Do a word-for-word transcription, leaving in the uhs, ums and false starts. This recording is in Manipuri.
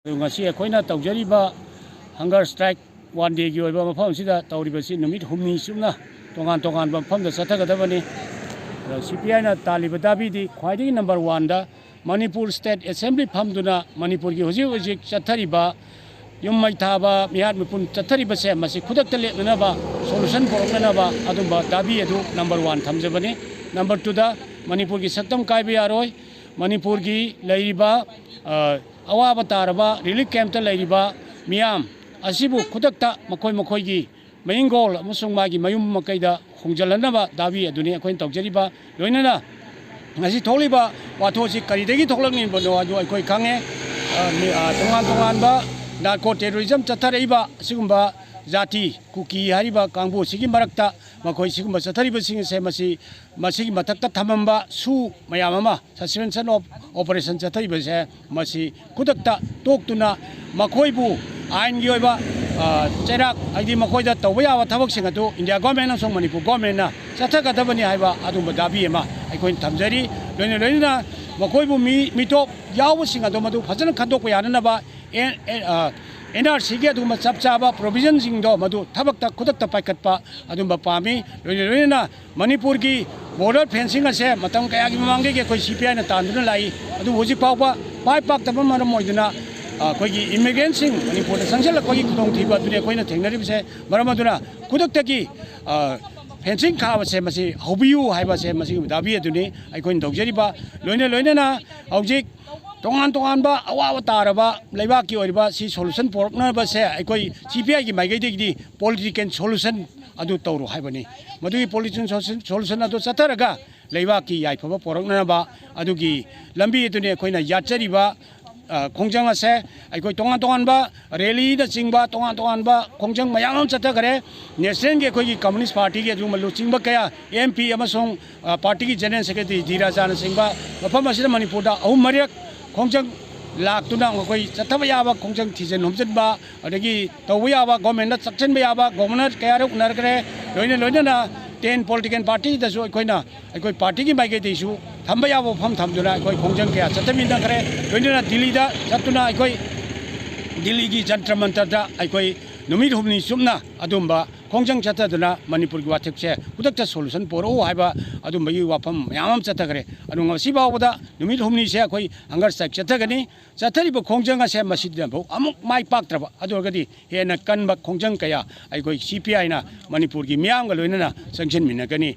ꯑꯗꯨ ꯉꯁꯤ ꯑꯩꯈꯣꯏꯅ ꯇꯧꯖꯔꯤꯕ hunger strike one dayꯒꯤ ꯑꯣꯏꯕ ꯃꯐꯝ ꯑꯁꯤꯗ ꯇꯧꯔꯤꯕꯁꯤ ꯅꯨꯃꯤꯠ ꯍꯨꯝꯅꯤ ꯆꯨꯞꯅ ꯇꯣꯉꯥꯟ ꯇꯣꯉꯥꯟꯕ ꯃꯐꯝꯗ ꯆꯠꯊꯒꯗꯕꯅꯤ꯫ ꯑꯗꯣ CPIꯅ ꯇꯥꯜꯂꯤꯕ ꯗꯥꯕꯤꯗꯤ ꯈ꯭ꯋꯥꯏꯗꯒꯤ number oneꯗ ꯃꯅꯤꯄꯨꯔ State Assembly ꯐꯝꯗꯨꯅ ꯃꯅꯤꯄꯨꯔꯒꯤ ꯍꯧꯖꯤꯛ ꯍꯧꯖꯤꯛ ꯆꯠꯊꯔꯤꯕ ꯌꯨꯝ ꯃꯩ ꯊꯥꯕ, ꯃꯤꯍꯥꯠ ꯃꯤꯄꯨꯟ ꯆꯠꯊꯔꯤꯕꯁꯦ ꯃꯁꯤ ꯈꯨꯗꯛꯇ ꯂꯦꯞꯅꯅꯕ, solution ꯄꯨꯔꯛꯅꯅꯕ ꯑꯗꯨꯝꯕ ꯗꯥꯕꯤ ꯑꯗꯨ number one ꯊꯝꯖꯕꯅꯤ꯫ Number twoꯗ ꯃꯅꯤꯄꯨꯔꯒꯤ ꯁꯛꯇꯝ ꯀꯥꯏꯕ ꯌꯥꯔꯣꯏ꯫ ꯃꯅꯤꯄꯨꯔꯒꯤ ꯂꯩꯔꯤꯕ, ꯑ, ꯑꯋꯥꯕ ꯇꯥꯔꯕ relief campꯇ ꯂꯩꯔꯤꯕ ꯃꯤꯌꯥꯝ ꯑꯁꯤꯕꯨ ꯈꯨꯗꯛꯇ ꯃꯈꯣꯏ ꯃꯈꯣꯏꯒꯤ ꯃꯌꯤꯡꯒꯣꯜ ꯑꯃꯁꯨꯡ ꯃꯥꯒꯤ ꯃꯌꯨꯝ ꯃꯀꯩꯗ ꯍꯣꯡꯖꯤꯜꯍꯟꯅꯕ ꯗꯥꯕꯤ ꯑꯗꯨꯅꯤ ꯑꯩꯈꯣꯏꯅ ꯇꯧꯖꯔꯤꯕ꯫ ꯂꯣꯏꯅꯅ ꯉꯁꯤ ꯊꯣꯛꯂꯤꯕ ꯋꯥꯊꯣꯛ ꯑꯁꯤ ꯀꯔꯤꯗꯒꯤ ꯊꯣꯛꯂꯛꯂꯤꯕꯅꯣ ꯍꯥꯏꯗꯨ ꯑꯩꯈꯣꯏ ꯈꯪꯉꯦ꯫ ꯑ, ꯃꯤ-, ꯑ, ꯇꯣꯉꯥꯟ ꯇꯣꯉꯥꯟꯕ narco terrorism ꯆꯠꯊꯔꯛꯏꯕ ꯑꯁꯤꯒꯨꯝꯕ ꯖꯥꯇꯤ, ꯀꯨꯀꯤ ꯍꯥꯏꯔꯤꯕ ꯀꯥꯡꯕꯨ ꯑꯁꯤꯒꯤ ꯃꯔꯛꯇ ꯃꯈꯣꯏ ꯁꯤꯒꯨꯝꯕ ꯆꯠꯊꯔꯤꯕꯁꯤꯡ ꯑꯁꯦ ꯃꯁꯤ, ꯃꯁꯤꯒꯤ ꯃꯊꯛꯇ ꯊꯝꯃꯝꯕ ꯁꯨ ꯃꯌꯥꯝ ꯑꯃ, suspension of operation ꯆꯠꯊꯔꯤꯕꯁꯦ ꯃꯁꯤ ꯈꯨꯗꯛꯇ ꯇꯣꯛꯇꯨꯅ ꯃꯈꯣꯏꯕꯨ ꯑꯥꯏꯟꯒꯤ ꯑꯣꯏꯕ, ꯑ, ꯆꯩꯔꯥꯛ, ꯍꯥꯏꯗꯤ ꯃꯈꯣꯏꯗ ꯇꯧꯕ ꯌꯥꯕ ꯊꯕꯛꯁꯤꯡ ꯑꯗꯨ India government ꯑꯃꯁꯨꯡ ꯃꯅꯤꯄꯨꯔ governmentꯅ ꯆꯠꯊꯒꯗꯕꯅꯤ ꯍꯥꯏꯕ ꯑꯗꯨꯒꯨꯝꯕ ꯗꯥꯕꯤ ꯑꯃ ꯑꯩꯈꯣꯏꯅ ꯊꯝꯖꯔꯤ꯫ ꯂꯣꯏꯅ ꯂꯣꯏꯅꯅ ꯃꯈꯣꯏꯕꯨ ꯃꯤ, ꯃꯤꯇꯣꯞ ꯌꯥꯎꯕꯁꯤꯡ ꯑꯗꯨ ꯃꯗꯨ ꯐꯖꯅ ꯈꯟꯗꯣꯛꯄ ꯌꯥꯅꯅꯕ ꯑꯦ-, ꯑꯦ-, ꯑ, NRCꯒꯤ ꯑꯗꯨꯒꯨꯝꯕ ꯆꯞ ꯆꯥꯕ provisionꯁꯤꯡꯗꯣ ꯃꯗꯨ ꯊꯕꯛꯇ ꯈꯨꯗꯛꯇ ꯄꯥꯏꯈꯠꯄ ꯑꯗꯨꯝꯕ ꯄꯥꯝꯃꯤ꯫ ꯂꯣꯏꯅ ꯂꯣꯏꯅꯅ ꯃꯅꯤꯄꯨꯔꯒꯤ border fencing ꯑꯁꯦ ꯃꯇꯝ ꯀꯌꯥꯒꯤ ꯃꯃꯥꯡꯗꯒꯤ ꯑꯩꯈꯣꯏ CPIꯅ ꯇꯥꯟꯗꯨꯅ ꯂꯥꯛꯏ, ꯑꯗꯨꯕꯨ ꯍꯧꯖꯤꯛ ꯐꯥꯎꯕ ꯃꯥꯏ ꯄꯥꯛꯇꯕ ꯃꯔꯝ ꯑꯣꯏꯗꯨꯅ, ꯑ, ꯑꯩꯈꯣꯏꯒꯤ immigrantꯁꯤꯡ ꯃꯅꯤꯄꯨꯔꯗ ꯆꯪꯁꯤꯜꯂꯛꯄꯒꯤ ꯈꯨꯗꯣꯡꯊꯤꯕ ꯑꯗꯨꯅꯤ ꯑꯩꯈꯣꯏꯅ ꯊꯦꯡꯅꯔꯤꯕꯁꯦ꯫ ꯃꯔꯝ ꯑꯗꯨꯅ ꯈꯨꯗꯛꯇꯒꯤ, ꯑ, fencing ꯈꯥꯕꯁꯦ ꯃꯁꯤ ꯍꯧꯕꯤꯌꯨ ꯍꯥꯏꯕꯁꯦ ꯃꯁꯤꯒꯤ ꯗꯥꯕꯤ ꯑꯗꯨꯅꯤ ꯑꯩꯈꯣꯏꯅ ꯇꯧꯖꯔꯤꯕ꯫ ꯂꯣꯏꯅ ꯂꯣꯏꯅꯅ ꯍꯧꯖꯤꯛ ꯇꯣꯉꯥꯟ ꯇꯣꯉꯥꯟꯕ ꯑꯋꯥꯕ ꯇꯥꯔꯕ ꯂꯩꯕꯥꯛꯀꯤ ꯑꯣꯏꯔꯤꯕ ꯁꯤ solution ꯄꯨꯔꯛꯅꯕꯁꯦ ꯑꯩꯈꯣꯏ CPIꯒꯤ ꯃꯥꯏꯀꯩꯗꯒꯤꯗꯤ political solution ꯑꯗꯨ ꯇꯧꯔꯣ ꯍꯥꯏꯕꯅꯤ꯫ ꯃꯗꯨꯒꯤ political solution, solution ꯑꯗꯨ ꯆꯠꯊꯔꯒ ꯂꯩꯕꯥꯛꯀꯤ ꯌꯥꯏꯐꯕ ꯄꯨꯔꯛꯅꯅꯕ ꯑꯗꯨꯒꯤ ꯂꯝꯕꯤ ꯑꯗꯨꯅꯤ ꯑꯩꯈꯣꯏꯅ ꯌꯥꯠꯆꯔꯤꯕ, ꯑ, ꯈꯣꯡꯖꯪ ꯑꯁꯦ꯫ ꯑꯩꯈꯣꯏ ꯇꯣꯉꯥꯟ ꯇꯣꯉꯥꯟꯕ rallyꯅꯆꯤꯡꯕ ꯇꯣꯉꯥꯟ ꯇꯣꯉꯥꯟꯕ ꯈꯣꯡꯖꯪ ꯃꯌꯥꯝ ꯑꯃ ꯆꯠꯊꯈꯔꯦ꯫ Nationalꯒꯤ ꯑꯩꯈꯣꯏꯒꯤ Communist Partyꯒꯤ ꯑꯗꯨꯒꯨꯝꯕ ꯂꯨꯆꯤꯡꯕ ꯀꯌꯥ, MP ꯑꯃꯁꯨꯡ, ꯑ, partyꯒꯤ General Secretary ꯙꯤꯔꯥꯖꯥꯅꯆꯤꯡꯕ ꯃꯐꯝ ꯑꯁꯤꯗ ꯃꯅꯤꯄꯨꯔꯗ ꯑꯍꯨꯝ ꯃꯔꯤꯔꯛ ꯈꯣꯡꯖꯪ ꯂꯥꯛꯇꯨꯅ ꯃꯈꯣꯏ ꯆꯠꯊꯕ ꯌꯥꯕ ꯈꯣꯡꯖꯪ ꯊꯤꯖꯤꯟ ꯍꯨꯝꯖꯤꯟꯕ, ꯑꯗꯒꯤ ꯇꯧꯕ ꯌꯥꯕ, governmentꯅ ꯆꯠꯁꯤꯟꯕ ꯌꯥꯕ, governor ꯀꯌꯥꯔꯛ ꯎꯅꯈ꯭ꯔꯦ꯫ ꯂꯣꯏꯅ ꯂꯣꯏꯅꯅ ten political partyꯗꯁꯨ ꯑꯩꯈꯣꯏꯅ ꯑꯩꯈꯣꯏ partyꯒꯤ ꯃꯥꯏꯀꯩꯗꯒꯤꯁꯨ ꯊꯝꯕ ꯌꯥꯕ ꯃꯐꯝ ꯊꯝꯗꯨꯅ ꯑꯩꯈꯣꯏ ꯈꯣꯡꯖꯪ ꯀꯌꯥ ꯆꯠꯊꯃꯤꯟꯅꯈ꯭ꯔꯦ꯫ ꯂꯣꯏꯅꯅ ꯗꯤꯜꯂꯤꯗ ꯆꯠꯇꯨꯅ ꯑꯩꯈꯣꯏ ꯗꯤꯜꯂꯤꯒꯤ ꯖꯟꯇ꯭ꯔ ꯃꯟꯇ꯭ꯔꯗ ꯑꯩꯈꯣꯏ ꯅꯨꯃꯤꯠ ꯍꯨꯝꯅꯤ ꯆꯨꯞꯅ ꯑꯗꯨꯝꯕ ꯈꯣꯡꯖꯪ ꯆꯠꯊꯗꯨꯅ ꯃꯅꯤꯄꯨꯔꯒꯤ ꯋꯥꯊꯦꯞꯁꯦ ꯈꯨꯗꯛꯇ solution ꯄꯨꯔꯛꯎ ꯍꯥꯏꯕ ꯑꯗꯨꯝꯕꯒꯤ ꯋꯥꯐꯝ ꯃꯌꯥꯝ ꯑꯃ ꯆꯠꯊꯈ꯭ꯔꯦ꯫ ꯑꯗꯨ ꯉꯁꯤ ꯐꯥꯎꯕꯗ ꯅꯨꯃꯤꯠ ꯍꯨꯝꯅꯤꯁꯦ ꯑꯩꯈꯣꯏ hunger strike ꯆꯠꯊꯒꯅꯤ꯫ ꯆꯠꯊꯔꯤꯕ ꯈꯣꯡꯖꯪ ꯑꯁꯦ ꯃꯁꯤꯗꯅꯐꯥꯎ ꯑꯃꯨꯛ ꯃꯥꯏ ꯄꯥꯛꯇ꯭ꯔꯕ ꯑꯗꯨ ꯑꯣꯏꯔꯒꯗꯤ ꯍꯦꯟꯅ ꯀꯟꯕ ꯈꯣꯡꯖꯪ ꯀꯌꯥ ꯑꯩꯈꯣꯏ CPIꯅ ꯃꯅꯤꯄꯨꯔꯒꯤ ꯃꯤꯌꯥꯝꯒ ꯂꯣꯏꯅꯅ ꯆꯪꯁꯤꯟꯃꯤꯟꯅꯒꯅꯤ꯫